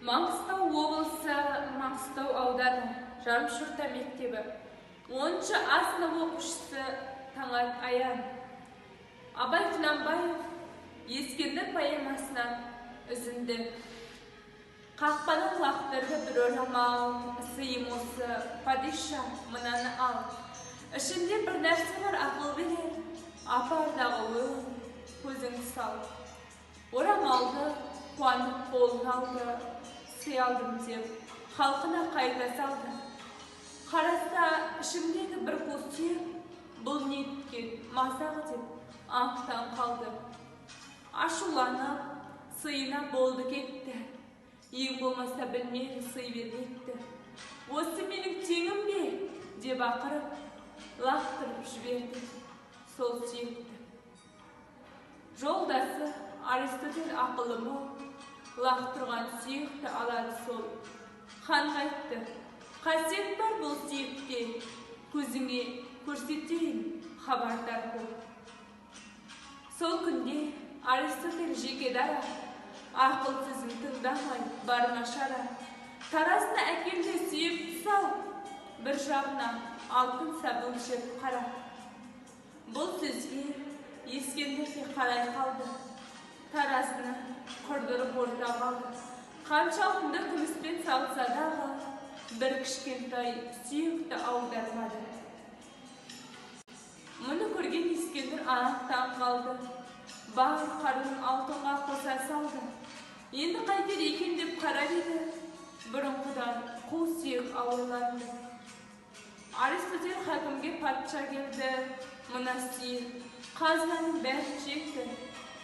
Маңғыстау облысы, Маңғыстау ауданы, Жарымшорта мектебі, 10-А сынып оқушысы Таңат Аян. Абай Құнанбаев «Ескендір» поэмасынан үзінді. Қақпадан лақтырды бір орамал: «Сыйым осы, падиша, мынаны ал. Ішінде бір нәрсе бар, ақыл берер. Апар дағы өң, көзіңді сал». Орамалды қуанып қолына алды, сый алдым деп халқына қайта салды. Қараса, ішіндегі бір қу сүйек. «Бұл неткен мазақ?» деп аң-таң қалды. Ашуланып сыйына болды кетті. Ең болмаса білмеді, сый бермекті. «Осы менің теңім бе?» деп ақырып, лақтырып жіберді сол сүйекті. Жолдасы Аристотель ақылы мол, лақтырған сүйекті алады сол. Ханға айтты: «Қасиет бар бұл сүйекте, көзіңе көрсетейін, хабардар бол». Сол күнде Аристотель жеке дара, ақыл сөзін тыңдамай, бар ма шара? Таразына әкел де, сүйекті сал, бір жағына алтын сап, өлшеп қара. Бұл сөзге Ескендір де қарай қалды. Таразыны құрдырып ортаға алды. Қанша алтынды күміспен салса дағы, бір кішкентай сүйекті аудармады. Мұны көрген Ескендір анық таң қалды. Бар қаруын алтынға қоса салды. Енді қайтер екен деп қарап еді, бұрынғыдан қу сүйек ауырланды. Аристотель хакімге патша келді: «Мына сүйек қазынаның бәрін жекті.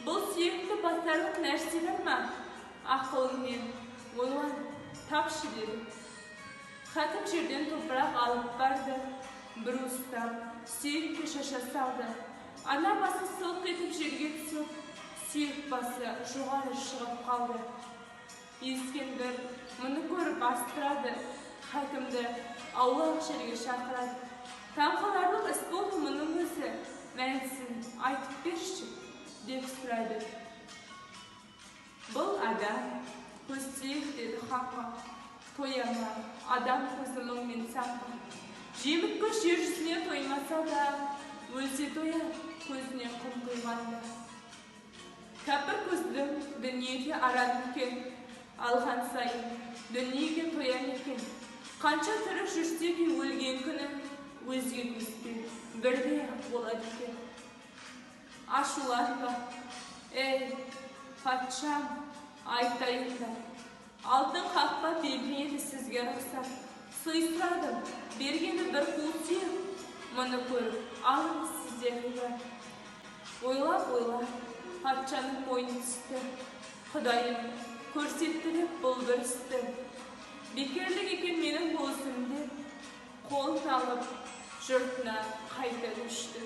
Бұл сүйекті басарлық нәрсе бар ма? Ақылыңмен ойлан, тапшы», — деді. Хакім жерден топырақ алып барды, бір уыстап сүйекке шаша салды. Ана басы сылқ етіп жерге түсіп, сүйек басы жоғары шығып қалды. Ескендір мұны көріп бастырады, хакімді аулақ жерге шақырады. «Таңқаларлық іс болды мұның өзі, мәнісін айтып берші», — деп сұрайды. «Бұл адам көз сүйек, — деді ханға, — тоя ма адам көзі мың мен санға? Жеміт көз жер жүзіне тоймаса да, өлсе тояр көзіне құм құйғанда. Кәпір көздің дүниеде арам екен, алған сайын дүниеге тоям екен. Қанша тірі жүрсе де, өлген күні өзге көзбен бірдей ақ болады екен. Ашуланба, ей, патшам, айтайын да, алтын қақпа бермеді сізге рұқсат. Сый сұрадым, бергені бір қу сүйек. Мұны көріп алыңыз сіздер ғибрат». Ойлап ойлап патшаның мойны түсті. Құдайым көрсетті деп бұл бір істі. Бекерлік екен менің бұл ісім деп, қолын алып жұртына қайта көшті.